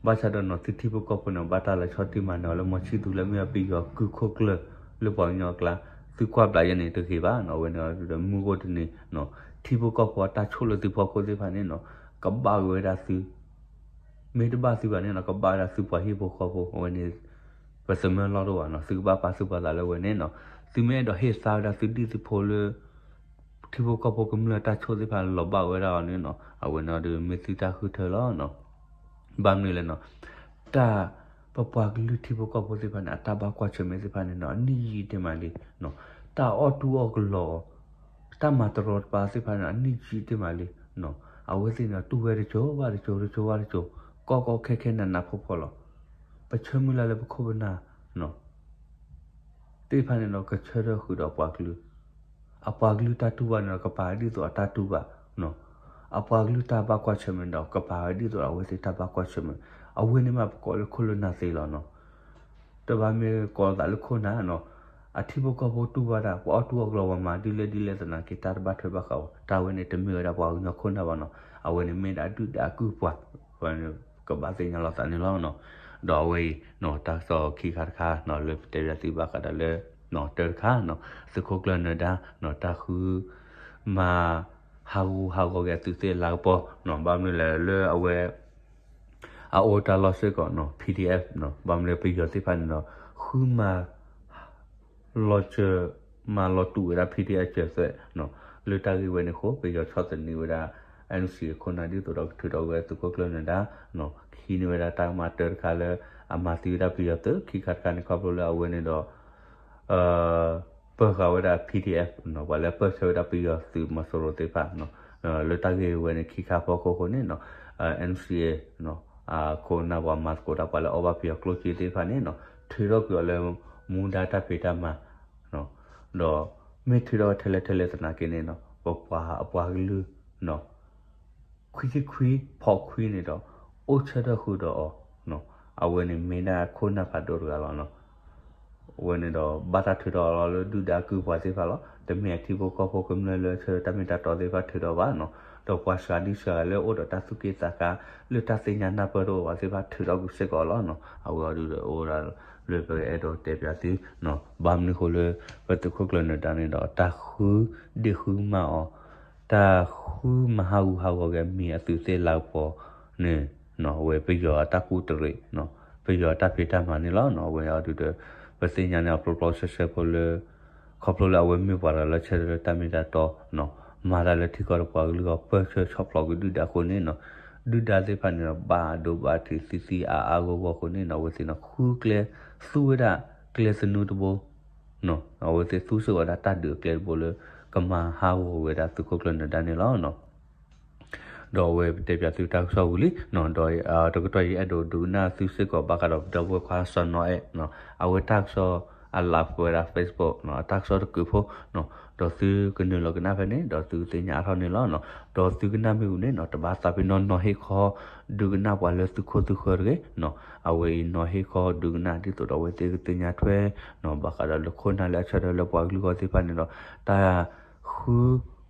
ဘၣ်ဆၣ်ဒီးနီၤ သုထံဖိကီၢ်ဖိန့ၣ် ဘၣ်တၢ်လၢဆီၣ်တံၢ်မၤနၢၤအီၤလၢမီၤဆံၣ်သူးလၢမ့ၢ်အပယီၤကုၢ်ခိၣ်ကျၢၢ်လၢပှၤကညီအကျါ, သုကွၢ်ဘျးယဲန့ၣ်တဂ့ၤဘၣ်နီၤ, အဝဲန့ၣ်ဒီးမုၢ်အိၣ်တနံၤနီၤ ထံဖိကီၢ်ဖိအတၢ်ဆိၣ်လၢသုဖီခိၣ်သ့ၣ်တဖၣ်န့ၣ်နီၤ ကဘၣ်က့ၤဝဲဒၣ်သု မ့ၢ်တဘၣ်သုဘၣ်န့ၣ်နီၤ ကဘၣ်ဝဲဒၣ်သုပှၤဟံၣ်ဖိဃီဖိ, အဝဲန့ၣ် ပသမၢလီၢ်တအိၣ်ဘၣ်နီၤ, သုကဘၣ်ပာ်သူၣ်ပာ်သးလၢအဝဲန့ၣ်နီၤ, သုမ့ၢ်အဲၣ်ဒိးဟ့ၣ်သါဝဲဒၣ်သုဒ်သုဖိလၢ ထံဖိကီၢ်ဖိကမျၢၢ်တၢ်ဆိၣ်သ့ၣ်တဖၣ်လီၤဘၣ်ဝဲဒၣ်အီၤန့ၣ်နီၤ, အဝဲန့ၣ်ဒီးမ့ၢ်သုတၢ်ဃုထၢလီၤနီၤ. ဘၣ်မနုၤလဲၣ်နီၤ, တၢ် ပပှၤကလုာ်ထံဖိကီၢ်ဖိသ့ၣ်တဖၣ်န့ၣ် အတၢ်ဘၣ်ကွၢ်ဆၢၣ်မဲာ်သ့ၣ်တဖၣ်န့ၣ်နီၤ အနံၣ်ယံာ်တ့ၢ်မးလံနီၤ, တၢ်အီၣ်တူၢ်အီၣ်ကလီၤအီၤ တၢ်မၤတရီတပါသ့ၣ်တဖၣ်န့ၣ် အနံၣ်ယံာ်တ့ၢ်မးလံနီၤ, အဝဲသ့ၣ်န့ၣ် တူၢ်ဝဲတစိၤဘၣ်တစိၤ တစိၤဘၣ်တစိၤ ကီကီခဲခဲနးနးဖှီၣ်ဖှီၣ်လီၤ. ပဆၢမုၢ်လၢ်လၢပခိၣ်ပနၢ်နီၤ သ့ၣ်တဖၣ်န့ၣ်ဒီး ကဆၢထၢၣ်ဃုာ်ဒီးအပှၤကလုာ်, အပှၤကလုာ်တၢ်တူၢ်ဘၣ်န့ၣ်ဒီး ကပာ်ဒ်သိးအတၢ်တူၢ်ဘၣ်နီၤ, အပှၤကလုာ်တၢ်ဘၣ်ကွၢ်ဆၢၣ်မဲာ်န့ၣ်ဒီး ကပာ်ဝဲဒ်သိးအဝဲသ့ၣ်တၢ်ဘၣ်ကွၢ်ဆၢၣ်မဲာ်, အဝဲန့ၣ်မးပကိးလၢခိၣ်လၢနၢ်သ့လီၤနီၤ. တဘၣ်မ့ၢ်ကိးသးလၢခိၣ်နၢ်နီၤ, အထံဖိကီၢ်ဖိတူၢ်ဘၣ်တၢ် ပှၤအီၣ်တူၢ်အီၣ်ကလီၤ ပှၤမၤဒ်လဲၣ်ဒ်လဲၣ်သနာ်က့ တၢ်တဘၣ်ထွဲဘၣ်ဃးဝဲ, တၢ်ဝဲန့ၣ်တမ့ၢ်ဝဲဒၣ်ပှၤကညီခိၣ်နၢ်ဘၣ်နီၤ, အဝဲန့ၣ်မ့ၢ်ဒၣ်ဒုၣ်ဒါကုၢ်ပှၤ, ကဘၣ်သ့ၣ်ညါလီၤသးန့ၣ်လီၤနီၤ. ဒီးအဝဲအံၤနီၤ တၢ်ကစီၣ်ခံခါတခါနီၤ လၢပတဲဘၣ်သုဘၣ်ဃးဒီးလၢ တၢတခါနီၤ သုးခိၣ်ကျၢၢ်နၢၤဒါနီၤ တၢ်ဃု မၤဟးဂူာ်ဟးဂီၤက့ၤအသုးသ့ၣ်လၤကပီၤနီၤ, ဘၣ်မနုၤလဲၣ်လၢအဝဲ အအိၣ်တၢ်လီၢ်စ့ၢ်ကီးနီၤ PDF နီၤ, ဘၣ်မနုၤလၢပယီၤသ့ၣ်တဖၣ်န့ၣ်ဒီး ဃုမၤ လီၤစၢၤ မၤလီၤတူာ်ဝဲဒၣ် PDF စၢၤသွဲၣ်နီၤ, လၢတၢ်ဂ့ၢ်ဝဲန့ၣ်အဃိ ပယီၤဆီၣ်သနံးဝဲဒၣ် NCA ခိၣ်နၢ်ဒ်သိးဒီးကထုးထီၣ်ဝဲသုးခိၣ်ကျၢၢ်နၢၤဒါနီၤ, ဟံးန့ၢ်ဝဲဒၣ်တၢ်ကမၣ်တၢတခါလၢ အမၤသံဝဲဒၣ်ပယီၤသုး ခံခါတခါန့ၣ် ခီဖျိလၢအဝဲန့ၣ်ဒီး ပၢဃာ်ဝဲဒၣ် PDF နီၤ, ပှၤလၢပၢၢ်ဆၢဝဲဒၣ်ပယီၤသုးမီၤစိရိၤသ့ၣ်တဖၣ်နီၤ, လၢတၢ်ဂ့ၢ်ဝဲန့ၣ်ခံခါဖီခိၣ်အဃိန့ၣ်နီၤ, NCA နီၤ အခိၣ်နၢ်ပှၤမၤသကိးတၢ် ပှၤလၢအီၣ်ဘၣ်ပယီၤကျိၣ်စ့သ့ၣ်တဖၣ်န့ၣ်နီၤ ထုးထီၣ်ကွံာ်အီၤလၢ မူဒါတၢ်ဖံးတၢ်မၤနီၤ, ဒီးမ့ၢ်ထုးထီၣ်ထဲလဲၣ်ထဲလဲၣ်သနာ်က့န့ၣ်နီၤ ပပှၤအပှၤကလုာ်နီၤ ခွံဆံခွံ ဖီခွံန့ၣ်ဒီး အိၣ်ဆၢထၢၣ်ဃုာ်ဒီးအီၤနီၤ, အဝဲန့ၣ်မ့ၢ်ဒၣ်ခိၣ်နၢ်ဖးဒိၣ်တဂၤလီၤနီၤ. အဝဲန့ၣ်ဒီး ဘၣ်တၢ်ထုးထီၣ်အီၤလီၤလၢဒုၣ်ဒါကုၢ်ပှၤသ့ၣ်တဖၣ်လီၤ. တမ့ၢ်အထံဖိကီၢ်ဖိကမျၢၢ်လၢဆၢတၢ်မ့ၢ်တၢ်တီသ့ၣ်တဖၣ်ထုးထီၣ်ဘၣ်နီၤ, ဒီးပှၤစှၤဒံစှၤဂၤလၢအိၣ်ဒီးတၢ်သူၣ်က့ၣ်သးကါ လၢတၢ်သ့ၣ်ညါနၢ်ပၢၢ်တအိၣ်ဘၣ်သ့ၣ်တဖၣ်ထုးထီၣ်ကွံာ်စ့ၢ်ကီးလီၤနီၤ. အဝဲအံၤဒုးဒီးအိၣ်ဒၣ်လၢပကအဲၣ်ဒိးတဲပၠးသုနီၤ, ဘၣ်မနုၤအဃိလၢ ပသုးခိၣ်ကျၢၢ်နၢၤဒါန့ၣ်ဒီး တၢ်ဃုဒ့ၣ်ဃုမၤအီၤ တၢ်ဃုမၤဟးဂူာ်ဟးဂီၤက့ၤအမံၤအသုးသ့ၣ်လၤကပီၤန့ၣ်နီၤ, အဝဲပယီၤအတၢ်ကူၣ်တရံးနီၤ, ပယီၤအတၢ်ဖံးတၢ်မၤန့ၣ်လီၤနီၤ. အဝဲအံၤဒုးဒီး ပသ့ၣ်ညါန့ၣ်အီၤပျီပျီဆှဲဆှဲဖိလၢ ခီဖျိလၢအဝဲမ့ၢ်ပှၤတဂၤလၢဆၢထၢၣ်လၢတၢ်မ့ၢ်တၢ်တီနီၤ, မၤတၢ်လၢထံကီၢ်ဒီးပှၤကလုာ်အဂီၢ် ပၢၢ်ဆၢဆီၣ်ဖျိးက့ၤဒုၣ်ဒါအဃိန့ၣ်နီၤ, ဒုၣ်ဒါသ့ၣ်တဖၣ်န့ၣ်ဒီး ဘၣ်ဒိဘၣ်ထံးသံသံအါအါဂီၢ်ဂီၢ်အဃိန့ၣ်နီၤ, အဝဲသ့ၣ်န့ၣ်ဃုကျဲ သူဝဲဒၣ်ကျဲသနူတဘိ အဝဲသ့ၣ်သူစ့ၢ်ကီးဝဲဒၣ်တၢ်ဒုးအကျဲတဘိလၢ ကမၤဟးဂီၤဝဲဒၣ်သုးခိၣ်ကျၢၢ်နၢၤဒါန့ၣ်လီၤ. ဒီးအဝဲပတဲပၠးသုတၢ်ကစီၣ်ဝံၤလံ, ဒီးတကတီၢ်အံၤ အဲၣ်ဒိးဒုးကနၣ်သုစ့ၢ်ကီးဘၣ်ဃးဒီးပဒီပုၢ်ဝဲၢ်ခွါစီၤနီၤအဲၣ်, အဝဲတၢ်ကစီၣ် အliveဝဲဒၣ် Facebook နီၤ အတၢ်ကစီၣ်တကုးဖိနီၤ ဒီးသုကနုာ်လီၤကနၣ်ဖဲန့ၣ် ဒီးသုကသ့ၣ်ညါအါထီၣ်န့ၣ်လီၤနီၤ. ဒီးသုကနၣ်မ့ၢ်ဝံၤန့ၣ်နီၤ တဘၣ်သးပ့ၤနီၣ်နီၤဟ့ၣ်ခီ ဒုးကနၣ်ပှၤလၢသုခိၣ်သုဃၢၤတဂ့ၤနီၤ. အဝဲအံၤနီၤဟ့ၣ်ခီဒုးကနၣ်ဒ်သိးဒီးအဝဲသ့ၣ်ကသ့ၣ်ညါထွဲနီၤ ဘၣ်ဃးဒီးလၢခိၣ်နၢ်လၢအဆၢထၢၣ်လၢပှၤကလုာ်ဂီၢ်သ့ၣ်တဖၣ်န့ၣ်ဒီး တၢ် ဃု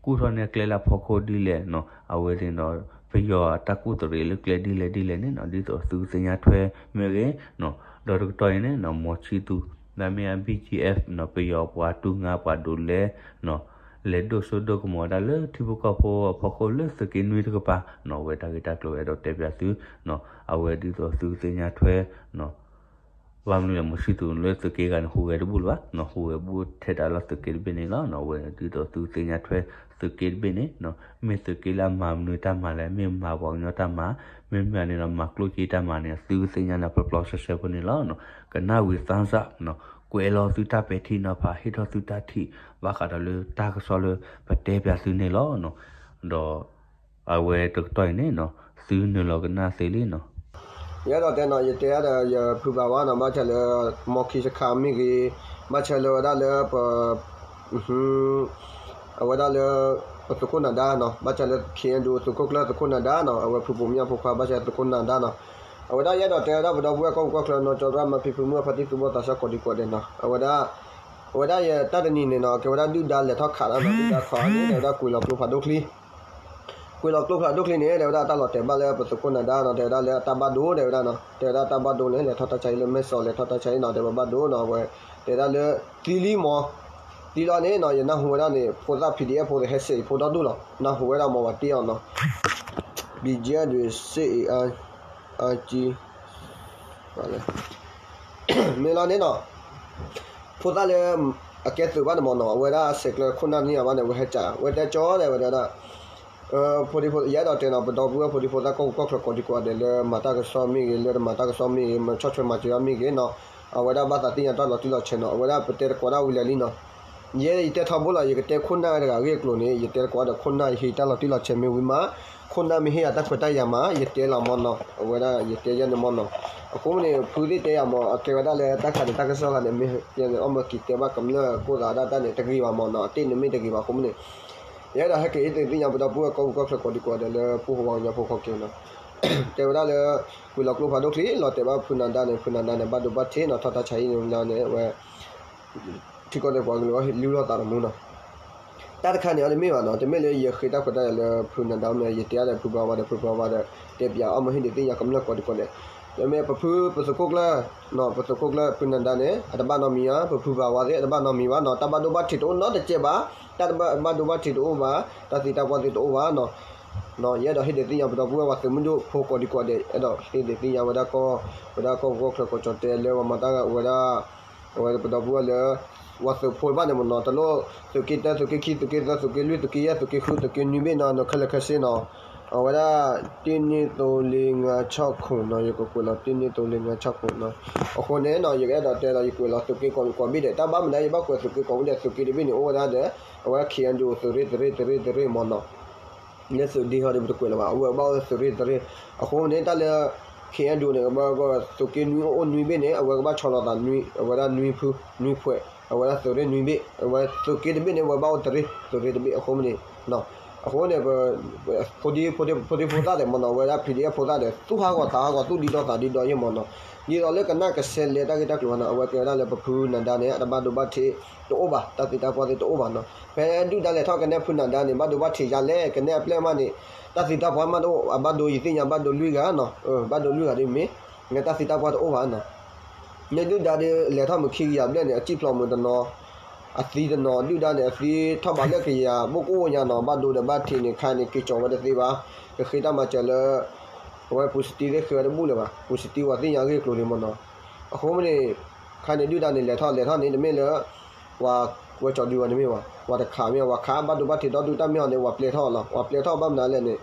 ကူၣ်ထီၣ်န့ၢ်အကျဲလၢအဖီခိၣ်ဒ်လဲၣ်နီၤ အဝဲသ့ၣ်ဒီး ပယီၤအတၢ်ကူၣ်တရံးလၢကျဲဒ်လဲၣ်ဒ်လဲၣ်န့ၣ်နီၤ ဒ်သိးသုကသ့ၣ်ညါထွဲမ့ၢ်ဂ့ၤနီၤ ဒီးတကတီၢ်အံၤန့ၣ်နီၤ မီၤဆံသူ လၢမ့ၢ်အ ဘီ ဂျီ အက်ဖ် နီၤ ပယီၤပှၤတူၢ်ငါပှၤဒိးလဲနီၤ လဲၤဒိၣ်စိဒိၣ်ကမီၤဝဲဒၣ်လၢထံဖိကီၢ်ဖိအဖီခိၣ်လၢသုးက့နွံတကပၤနီၤ အဝဲတၢ်ဂ့ၢ်တၢ်ကျိၤအဲၣ်ဒိးတဲပၠးသု အဝဲဒ်သိးသုကသ့ၣ်ညါထွဲနီၤ ဘၣ်မနုၤလဲၣ် မီၤဆံသူလၢသုးက့ဂၤန့ၣ် ဟူးဂဲၤတဘူၣ်လၢၤဘၣ်နီၤ ဟူးဂဲၤဘူၣ်ထဲတၢ်လီၢ်သုးက့တဘ့ၣ်န့ၣ်လီၤနီၤ အဝဲဒ်သိးသုကသ့ၣ်ညါထွဲသုးက့တဘ့ၣ်န့ၣ်နီၤ မ့ၢ်သုးက့လၢအမၤမနုၤတၢ်မၤလဲၣ် မ့ၢ်မၤပှၤကညီတၢ်မၤ မ့မ့ၢ်န့ၣ်ဒီးမၤကျိၣ်စ့တၢ်မၤန့ၣ် သုကသ့ၣ်ညါန့ၣ် ပျီပျီဆှဲဆှဲဖိန့ၣ်လီၤနီၤ ကနၣ်ဝံၤ thumbs up နီၤ ကွဲးလီၤသုတၢ်ပဲာ်ထံနီၤဖး ဟ့ၣ်ထီၣ်သုတၢ်ထံၣ် ဘၣ်ဃးဒီးလၢတၢ်ကစီၣ်လၢပတဲပၠးသုန့ၣ်လီၤနီၤ ဒီး အဝဲတကတီၢ်အံၤန့ၣ်နီၤ သုနုာ်လီၤကနၣ်သ့လံနီၤ ယအဲၣ်ဒိးတဲနီၤ ယတဲဒီးယဖုဘၣ်ဝါနီၤ ဘၣ်ဆၣ်လၢ မီၢ်ခံစခါမ့ၢ်ဂ့ၤ ဘၣ်ဆၣ်လၢဝဲဒၣ်လၢပ အဝဲဒၣ်လၢ ပသုးခိၣ်နၤဒါနီၤ ဘၣ်ဆၣ်လၢ ခ့ၣ်အဲၣ်ယူၣ် သုးခိၣ်ကျၢၢ်သုးခိၣ်နၤဒါနီၤ အဝဲဖုဘိၣ်မၠၣ်ဖိခွါ ဘၣ်ဆၣ်သုးခိၣ်နၤဒါနီၤ အဝဲဒၣ်ယအဲၣ်ဒိးတဲဝဲဒၣ်ပဒီပုၢ်ဝဲၢ်ကီၢ်ပူၤကီၢ်ချၢနီၤ ကၠီၤဒၣ်မၤဖံဖုမုၢ်အဖါတံၢ်သူဘီၣ်သးစၢ်ကိးဒံကိးဒဲးနီၤ အဝဲဒၣ် အဝဲဒၣ်ယတၢ်တနံၤန့ၣ်နီၤ ကဲဝဲဒၣ်ဒုၣ်ဒါလဲၤထီၣ်ခးတၢ်နီၤ ဒုၣ်ဒါခးန့ၣ် တဲဝဲဒၣ်ကွံာ်လီၤကျိဖးဒိၣ်ချံ ကွံာ်လီၤကျိဖးဒိၣ်ချံန့ၣ် တဲဝဲဒၣ်တၢ်လီၤတဲာ်ဘၣ်လၢပသုးခိၣ်နၤဒါနီၤ တဲဝဲဒၣ်လၢတၢ်ဘၣ်ဒိတဲဝဲဒၣ်နီၤ တဲဝဲဒၣ်တၢ်ဘၣ်ဒိန့ၣ် လဲၤထီၣ်တၢ်ဆါဟံၣ်လၢမဲၢ်စီၤ လဲၤထီၣ်တၢ်ဆါဟံၣ်နီၤ တဲဝဲဘၣ်ဒိနီၤ အဝဲ တဲဝဲဒၣ်လၢ သံလံမီၤ သံလီၤန့ၣ်နီၤ ယနၢ်ဟူဝဲဒၣ်န့ၣ် ဖိသၣ် PDF ဖိသ့ၣ်ဟဲစဲးအံၤဖိဒီဒူၣ်လီၤ နၢ်ဟူဝဲဒၣ်မီၤဝဲတ့ၢ်အီၤနီၤ ဘံကဲဒွံစ့အံၤအါကံ မ့ၢ်လီၤန့ၣ်နီၤ ဖိသၣ်လၢ အကဲသုးဘၣ်န့ၣ်မီၤနီၤ အဝဲဒၣ်ဆဲးကျၢခိၣ်နၢ်န့ၢ်အဘၣ်န့ၣ် အဝဲဟဲကး အဝဲတဲကၠီတဲဝဲဒၣ် ဖိဒံဖိ ယအဲၣ်ဒိးတဲနီၤ ပဒီပုၢ်ဝဲၢ်ဖိဒံဖိသၣ်ကီၢ်ပူၤကီၢ်ချၢကိးဒံကိးဒဲးလၢ မၤတၢ်ကစီၣ်မ့ၢ်ဂ့ၤ လၢတမၤတၢ်ကစီၣ်မ့ၢ်ဂ့ၤ မၤဆီၣ်ထွဲမၤစၢၤမ့ၢ်ဂ့ၤနီၤ အဝဲဒၣ်ဘၣ်သးသ့ၣ်ညါတၢ်လီၤတံၢ်လီၤဆဲးနီၤ အဝဲဒၣ်ပတဲတကိးဒၣ်ဝံၤလၢာ်လံနီၤ ယဲယတဲထီဘိလီၤ ယကတဲခိၣ်နၢ်တဂၤအဂ့ၢ်အကျိၤန့ၣ် ယတဲတကိးဒီးခိၣ်နၢ် ယဟ့ၣ်တၢ်လီၤတံၢ်လီၤဆဲးမ့ၢ်ဝံၤမး ခိၣ်နၢ်မ့ၢ်ဟ့ၣ်ယၤတၢ်ခွဲးတၢ်ယာ်မး ယတဲလီၤမီၤနီၤ အဝဲဒၣ်ယတဲယဲန့ၣ်မီၤနီၤ အဃိန့ၣ် ဖုသ့ၣ်တဲယၤမီၤ အကဲဝဲဒၣ်လၢတၢ်ခးန့ၣ် တၢ်ကစီၣ်ဂၤန့ၣ် မ့ၢ်ယဲန့ၣ် အီၣ်မၢက့ၤတဲဘၣ်ကမျၢၢ်ကိၣ်သးဒၣ်တၢ်န့ၣ် တဂ့ၤဘၣ်မီၤနီၤ အတ့ၢ်န့ၣ်မ့ၢ်တဂ့ၤဘၣ် အဃိန့ၣ် ယအဲၣ်ဒိးဟဲက့ၤဟ့ၣ်သ့ၣ်ညါပဒီပုၢ်ဝဲၢ်ကီၢ်ပူၤကီၢ်ချၢကိးဒံကိးဒဲးလၢ ပူဖိဝါကညီဖိခီက့ၤနီၤ တဲဝဲဒၣ်လၢ ကွံာ်လီၤကျိဖးဒိၣ်ချံ လီၤတဲာ်ဘၣ်ဖုနၤဒါန့ၣ် ဖုနၤဒါန့ၣ် ဘၣ်ဒိဘၣ်ထံးနီၤ ထီၣ်တၢ်ဆါဟံၣ်န့ၣ်လီၤန့ၣ် အဝဲ ထံကီၢ်ဒီးပှၤကလုာ်အီၤ လုၢ်ထီၣ်သးတမူနီၤ တၢ်တခါန့ၣ် အီၤတမ့ၢ်ဘၣ်နီၤ တမ့ၢ်လၢယဃ့တၢ်ခွဲးတၢ်ယာ်လၢဖုနၤဒါမ့ၢ် ယတဲအါဒီးဖုဘၣ်ဝါဒီးဖုဘၣ်ဝါဒီး တဲပၠးအီၣ်မၢဟ့ၣ်ဒုးသ့ၣ်ညါကမျၢၢ်ကိးဒံကိးဒဲး လၢမ့ၢ်ပဖုပသုးခိၣ်ကျၢၢ် ပသုးခိၣ်ကျၢၢ်ဖုနၤဒါန့ၣ် အတဘၣ်နီတမံၤဘၣ် ပဖုဘၣ်ဝါသ့ၣ် အတဘၣ်နီတမံၤဘၣ်နီၤ တၢ်ဘၣ်ဒိဘၣ်ထံးတအိၣ်နီတကဲးဘၣ် တၢ်ဘၣ်ဒိဘၣ်ထံးတအိၣ်ဘၣ် တၢ်သံတၢ်ပှၢ်သ့ၣ်တအိၣ်ဘၣ်နီၤ ယအဲၣ်ဒိးဟ့ၣ်ဒုးသ့ၣ်ညါပဒီပုၢ်ဝဲၢ်ပှၤသုးမုၢ်ဒိၣ်ဖိကိးဒံကိးဒဲး အဲၣ်ဒိးဟ့ၣ်ဒုးသ့ၣ်ညါဝဲဒၣ်ကီၢ် ဝဲဒၣ်ကီၢ်ပူၤကီၢ်ချၢကိးကၠီၣ်တဲာ်လၢပှၤမၤတၢ်ဂၤအိၣ်ဝဲဒၣ် အဝဲပဒီပုၢ်ဝဲၢ်လၢ ပှၤသုးဖိတဖၣ်န့ၣ်မ့ၢ်နီၤ တလိၣ် သုးက့တၢ သုးက့ခံ သုးက့သၢ သုးက့လွံၢ် သုးက့ယဲၢ် သုးက့ဃု သုးက့နွံဘ့ၣ်နီၤ နခဲလၢာ်ခဲဆ့နီၤ အဝဲဒၣ် တ့ၢ်န့ၢ်သိလ့ငါဆီၣ်ခိၣ်နီၤ ယကကွဲးလီၤ တ့ၢ်န့ၢ်သိလ့ငါဆီၣ်ခိၣ်နီၤ အဃိန့ၣ်နီၤ ယကအဲၣ်ဒိးတဲလီၤ ယကွဲးလီၤသုးက့ကိးဘ့ၣ်ဒဲး တၢ်ဘၣ်မနုၤယဘၣ်ကွဲးသုးက့ကိးဘ့ၣ်ဒဲး သုးက့တဘ့ၣ်န့ၣ် အိၣ်ဝဲဒၣ်ဒီး အဝဲ ခ့ၣ်အဲၣ်ယူၣ် သုးရ့ၣ် သုးရ့ၣ် သုးရ့ၣ် သုးရ့ၣ်မ့ၢ်နီၤ လၢသုးဒ့ဟီဒီးပတကွဲးလၢၤဘၣ် အဝဲဘၣ်အိၣ်သုးရ့ၣ်သုးရ့ၣ် အဃိန့ၣ် တၢ်လၢ ခ့ၣ်အဲၣ်ယူၣ်န့ၣ် ကဘၣ် သုးက့နွံအိၣ်အိၣ်နွံဘ့ၣ်န့ၣ် အဝဲကဘၣ်ဆီလီၤသးနွံ အဝဲဒၣ်နွံဖု နွံဖှဲး အဝဲဒၣ်သုးရ့ၣ်နွံဘ့ၣ် အဝဲသုးက့တဘ့ၣ်န့ၣ် အဝဲဘၣ်အိၣ်တရ့ၣ် သုးရ့ၣ်တဘ့ၣ် အဃိမ့ၢ်န့ၣ် အဃိန့ၣ် ဖိဒံဖိသၣ်ဒီးမ့ၢ်နီၤ အဝဲဒၣ် ပီၣ်ဒံၣ်အ့ၣ် ဖိသၣ်ဒီး သူၣ်ဟးဂီၤသးဟးဂီၤ သူၣ်ဒံဒီသးဒံဒီယဲၢ်မ့ၢ်နီၤ ဒ်သိးလၢကနၣ်ကဆဲးလဲတၢ်ဂ့ၢ်တၢ်ကျိၤနီၤ အဝဲကဲဝဲဒၣ်လၢပဖုနၤဒါန့ၣ် အတၢ်ဘၣ်ဒိဘၣ်ထံးတအိၣ်ဘၣ် တၢ်သံတၢ်ပှၢ်သ့ၣ်တအိၣ်ဘၣ်နီၤ ဖဲဒုၣ်ဒါလဲၤထီၣ်ကနဲဖုနၤဒါန့ၣ် ဘၣ်ဒိဘၣ်ထံးယၤလဲၣ် ကနဲအပျဲၢ်မးန့ၣ် တၢ်သံတၢ်ပှၢ်မးတအိၣ် အဘၣ်ဒိယသ့ၣ်ညါဘၣ်ဒိလွံၢ်ဂၤနီၤ ဘၣ်ဒိလွံၢ်ဂၤဒ်မ့ၢ် တၢ်သံတၢ်ပှၢ်တအိၣ်ဘၣ်နီၤ န့ၣ်ဒုၣ်ဒါဒ်လဲၤထီၣ်မုၢ်ခံကယၤဘျဲၣ်န့ၣ် အစံၣ်ဖျိးမုၢ်တနီၤ အသံတနီၤ ဒုၣ်ဒါန့ၣ် အသံထီၣ်ဘးလၢကယၤဘိၣ်ကိၣ်ဝဲညါနီၤ ဘၣ်ဒိဒီးဘၣ်ထံးန့ၣ် ခါန့ၣ် က့ၤကၠီၤဝဲတသ့ဘၣ် ကဃ့တၢ်မၤစၢၤလၢ အဝဲပူၤစတံသ့ၣ်ဃ့ဝဲတဘူၣ်လၢၤဘၣ် ပူၤစတံဝဲသ့ၣ်ညါအဂ့ၢ်အကျိၤန့ၣ်မ့ၢ်နီၤ အဃိမ့ၢ်န့ၣ် ခါန့ၣ်ဒုၣ်ဒါန့ၣ် လဲၤထီၣ် လဲၤထီၣ်န့ၣ် တမ့ၢ်လၢ ပှၤဝဲကၠီၤဒုဝဲတမ့ၢ်ဘၣ် ပှၤတခးမ့ၢ် ပှၤခးဘၣ်ဒိဘၣ်ထံးဒီဒူၣ်တၢ်မ့ၢ်အီၤန့ၣ် ပှၤပျဲထီၣ်လီၤ ပှၤပျဲထီၣ်ဘၣ်မနုၤလဲၣ်န့ၣ်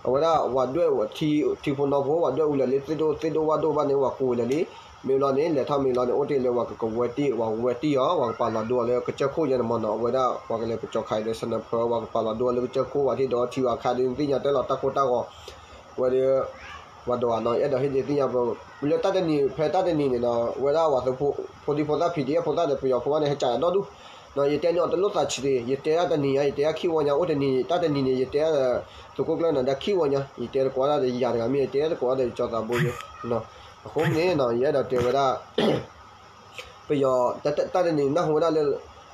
အဝဲဒၣ်ပှၤဒွဲၣ်ထံဖိနီၢ်ဖိ ပှၤဒွဲၣ်အူလၢာ်လံ သ့ၣ်ဒိၣ်သ့ၣ်ဒိၣ်ဝၣ်ဒိၣ်ဘၣ်န့ၣ် ပှၤကိးဝဲလၢာ်လံ မ့ၢ်ဘျီန့ၣ် လဲၤထီၣ်မ့ၢ်ဘျီန့ၣ် အိၣ်တ့ၢ်လၢပှၤကကဝဲတံၢ် ပှၤကဝဲတံၢ်အီၤ ပှၤကပာ်လီၤဒိအီၤလၢကစၢၢ်ခိၣ်ယဲၢ်န့ၣ်မ့ၢ်နီၤ အဝဲဒၣ်ပှၤကလဲၤကကၠီၤခးအံၤဒီး sniper ပှၤကပာ်လီၤဒိအီၤလၢကစၢၢ်ခိၣ် ပှၤထံၣ်ဒီးထံပှၤခးဒ်နသ့ၣ်ညါတဲလီၤတၢ်ကိၢ်တၢ်ဂီၤ ဝဲဒီး ပှၤဒိးဧါနီၤ ယအဲၣ်ဒိးဟ့ၣ်ဒုးသ့ၣ်ညါပ လၢတၢ်တနံၤဖဲတၢ်တနံၤန့ၣ်ဒီး ဝဲဒၣ်ဝၤသုးဖိ ဖိဒံဖိသၣ် ဖံးဒံၣ်ဖိသၣ်ဒီး ပယီၤဖိသၣ်န့ၣ် ဟဲကးယၤဒီဒူၣ်, ယတဲန့ၢ်အီၤတလိၣ်သးဆံးတ့ၢ် ယတဲဒၣ်တနံၤညါ ယတဲဒၣ်ခံဝီညါ အိၣ်တနံၤ တၢ်တနံၤန့ၣ် ယတဲဒၣ်ဒီး သုးခိၣ်ကျၢၢ်နၤဒါခံဝီညါ ယတဲတကိးဒၣ်ဒီးယၤတဂၤမ့ၢ် ယတဲတကိးဒၣ်ဒီးယကၠီသးဘိယိၤ, အဃိန့ၣ် ယအဲၣ်ဒိးတဲဝဲဒၣ် ပယီၤ တၢ်တနံၤနၢ်ဟူဝဲဒၣ်လၢ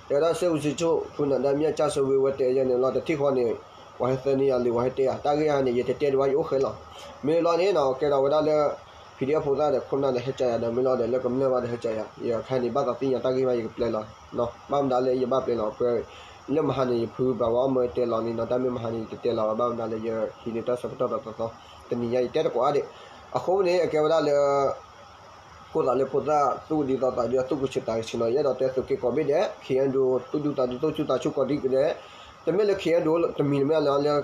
တဲဝဲဒၣ်စ့ၢ်ကီး ဖုနၤဒါ မ့ၢ်အကၢ်ဆိဝ့ဝဲတဲယဲန့ၣ်လီၤ တထံၣ်ဃီန့ၣ် ပှၤဟဲသၢန့ၢ်ယၤလံ ပှၤဟဲတဲယၤ တၢ်ဂ့ၢ်ဟါန့ၣ် ယတတဲဒံးဘၣ် ယအိၣ်ဃဲလီၤ. မ့ၢ်လီၤန့ၣ်နီၤ ကဲထီၣ်ဝဲဒၣ်လၢ ဖံးဒံၣ်ဖိသၣ်ဒီး ခိၣ်နၢ်ဒီး ဟဲကးယၤဒီး မ့ၢ်လီၤဒီး လၢကမျၢၢ်ဘၣ်ဒီး ဟဲကးယၤ ယခါန့ၣ် ဘၣ်သးသ့ၣ်ညါတၢ်ဂ့ၢ်မး ယကပျဲလီၤ ဘၣ်မနုၤလၢယဘၣ်ပျဲလီၤ ပ လၢမဟါန့ၣ် ယဖုဘၣ်ဝဲအီၣ်မၢတဲလီၤန့ၣ်နီၤ တၢ်မ့ၢ်မဟါန့ၣ် ယတတဲလီၤဘၣ် ဘၣ်မနုၤလၢယဟံးန့ၢ်တၢ်ဆၢကတီၢ်ဒီးသီသီ တနံၤညါ ယတဲတကိးအါဒံး အဃိန့ၣ် အကဲဝဲဒၣ်လၢ ကိၣ်သးလၢဖိသၣ်သူၣ်ဒံးသးဒံး သူၣ်ကဆံးသးကဆံးနီၤ ယအဲၣ်ဒိးတဲသုးက့ကိးဘ့ၣ်ဒဲး ခ့ၣ်အဲၣ်ဒိၣ် သူၣ်ဒူသးဒူ သူၣ်ဆူၣ်သးဆူၣ်ကိးဒံးကဒဲး တမ့ၢ်လၢ ခ့ၣ်အဲၣ်ဒိၣ် တမံၤတမ့ၢ်လၢ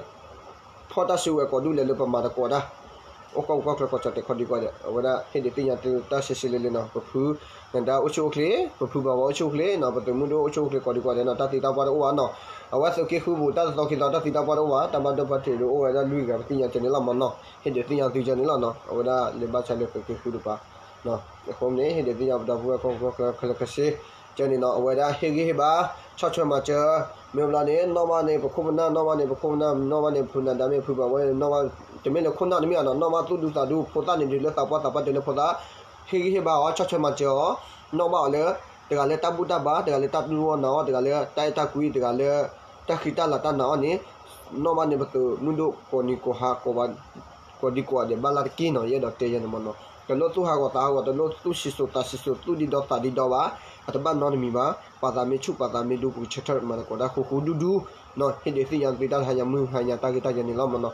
ဖီၣ်တၢ်စုကဝဲၤကိးဒူၣ်လဲၣ်လၢပမၤတကိးတၢ် အိၣ်ကီၢ်ပူၤကီၢ်ချၢ ကီၢ်ကၠီၣ်တဲာ် ကိးဒံးကိးဒဲး အဝဲဒၣ်ဟ့ၣ်ဒုးသ့ၣ်ညါသုတၢ်ဆှဲဆှဲလ့လ့နီၤ ပဖု နၤဒါအိၣ်ဆူၣ်အိၣ်ချ့ ပဖုဘၣ်ဝဲအိၣ်ဆူၣ်အိၣ်ချ့နီၤ ပသုးမုၢ်ဒိၣ်အိၣ်ဆူၣ်အိၣ်ချ့ ကိးဒံးကိးဒဲးနီၤ တၢ်သံတၢ်ပှၢ်တအိၣ်ဘၣ်နီၤ အဝဲသုးက့ဃုပူၤ တၢ်တသီခံသီ တၢ်သံတၢ်ပှၢ်တအိၣ်ဘၣ် တၢ်ဘၣ်ဒိဘၣ်ထံးဒုးအိၣ်ဝဲဒၣ်လွံၢ်ဂၤ ပသ့ၣ်ညါကဲန့ၣ်လီၤမနီၤ ဟ့ၣ်ဒုးသ့ၣ်ညါသုကဲန့ၣ်လီၤနီၤ အဝဲဒၣ်လၢဘၣ်ဆၣ်လၢသုးက့ဃုတပၤ အဃိန့ၣ် ဟ့ၣ်ဒုးသ့ၣ်ညါပဒီပုၢ်ဝဲၢ်ကီၢ်ကၠီၣ်တဲာ်ခဲလၢာ်ခဲဆ့ ကဲန့ၣ်နီၤ အဝဲဒၣ်ဟ့ၣ်ဂံၢ်ဟ့ၣ်ဘါ ဆီၣ်ထွဲမၤစၢၤ မ့ၢ်ဘျီန့ၣ် နီၢ်မးန့ၣ် ပခိၣ်ပနၢ် နီၢ်မးန့ၣ် ပခိၣ်ပနၢ် နီၢ်မးန့ၣ် ဖုနၤဒါမ့ၢ်ဖုဘၣ်ဝဲ နီၢ်မး တမ့ၢ်လၢခိၣ်နၢ်တမ့ၢ်နီၤ နီၢ်မးသူၣ်ဒူသးဒူ ဖိသၣ်န့ၣ်ဒုးလၢသးပှၢ်သးပှၢ်တုၤလၢဖိသၣ် ဟ့ၣ်ဂံၢ်ဟ့ၣ်ဘါအီၤ ဆီၣ်ထွဲမၤစၢၤအီၤ နီၣ်ဘၣ်အီၤလၢ တဂၤလၢတၢ်ဘူၣ်တၢ်ဘါ တဂၤလၢတၢ်တူၢ်အီၣ်နၤအီၣ် တဂၤလၢတၢ်အဲၣ်တၢ်ကွံ တဂၤလၢ တၢ်ဃံတၢ်လၤတၢ်နာ်အီၣ်န့ၣ် နီၢ်မးန့ၣ် ပသုးမုၢ်ဒိၣ်ကိးနံၤကိးဟါ ကိးဒံးကိးဂၤဒဲးဘၣ်လၢတက့ၢ်နီၤ ယအဲၣ်ဒိးတဲယဲန့ၣ်မနီၤ တလိၣ်သူၣ်ဟးဂီၤသးဟးဂီၤ တလိၣ်သူၣ်ဆံးစိၤသးဆံးစိၤ သူၣ်ဒံးဒီသးဒံးဒီဘၣ် အတဘၣ်နီတမံၤဘၣ် ပှၤသးမ့ၢ်ဆူၣ်ပှၤသးမ့ၢ်ဒူ ပကဆၢထၢၣ်မၤသကိးတၢ်ဃူဃူဒူဒူ ဟ့ၣ်ဒုးသ့ၣ်ညါသုတၢ်တဟါညါမုၢ်ဟါညါတၢ်ဂ့ၢ်တၢ်ယဲန့ၣ်လီၤမနီၤ